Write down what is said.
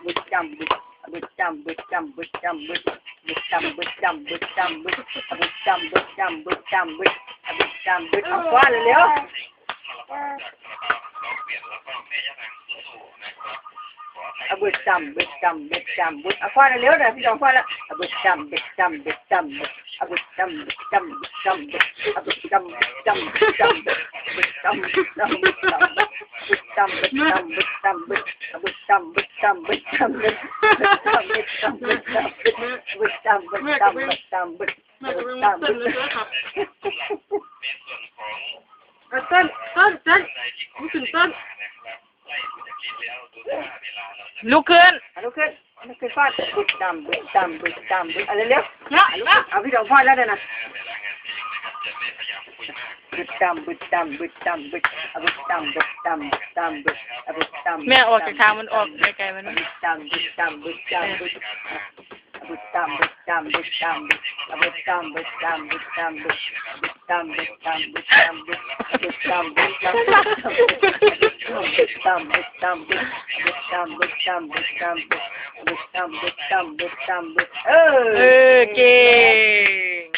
ບຶດຈຳບຶດ ອະບຶດຈຳບຶດ ຈຳບຶດ ຈຳບຶດ ອະບຶດຈຳບຶດ ຈຳບຶດ ຈຳບຶດ ອະບຶດຈຳບຶດ ຈຳບຶດ ອະບຶດຈຳບຶດ ອະບຶດຈຳບຶດ ເອົາຄວ້າເລັວໆ ອະບຶດຈຳບຶດ ຈຳບຶດ ຈຳບຶດ ອະຄວ້າເລັວໆ ນະ ພີ່ນ້ອງຄວ້າລະ ອະບຶດຈຳບຶດ ຈຳບຶດ ຈຳບຶດ ອະບຶດຈຳບຶດ ຈຳບຶດ ຈຳບຶດ ອະບຶດຈຳບຶດ ຈຳບຶດ ຈຳບຶດ ອະບຶດຈຳບຶດ ຈຳບຶດ ຈຳບຶດ ອະບຶດຈຳບຶດ ຈຳບຶດ ຈຳບຶດ ອະບຶດຈຳບຶດ ຈຳບຶດ ຈຳບຶດ ອະບຶດຈຳບຶດ ຈຳບຶດ ຈຳບຶດ ອະບຶດຈຳບຶດ ແມ່ກຳລັງເຕັ້ນເລີຍເດີຄັບ ເອີ ເຕັ້ນ ເຕັ້ນ ເຕັ້ນ ລຸກຂຶ້ນເຕັ້ນ ລຸກຂຶ້ນ ລຸກຂຶ້ນ ລຸກຂຶ້ນຟາດ ບຶດຈຳບຶດ ຈຳບຶດ ຈຳບຶດ ເອົາເລັວໆ ເນາະ ເອົາເລັວໆ ເອົາ ພີ່ນ້ອງພອດແລ້ວນະ ບຶດຈຳບຶດ ຈຳບຶດ ຈຳບຶດ ອະບຶດຈຳບຶດ ຈຳບຶດ ອະບຶດຈຳບຶດ ແມ່ອອກຈາກທາງມັນອອກໄກໆ ມັນ ອະບຶດຈຳບຶດ ຈຳບຶດ ຈຳບຶດ ອະບຶດຈຳບຶດ ຈຳບຶດ ຈຳບຶດ ອະບຶດຈຳບຶດ ຈຳບຶດ ຈຳບຶດ ອະບຶດຈຳບຶດ ຈຳບຶດ ຈຳບຶດ ອະບຶດຈຳບຶດ ຈຳບຶດ ອະບຶດຈຳບຶດ ຈຳບຶດ ອະບຶດຈຳບຶດ ຈຳບຶດ ອະບຶດຈຳບຶດ ຈຳບຶດ ຈຳບຶດ ເອີ ເອີ ເກັ່ງ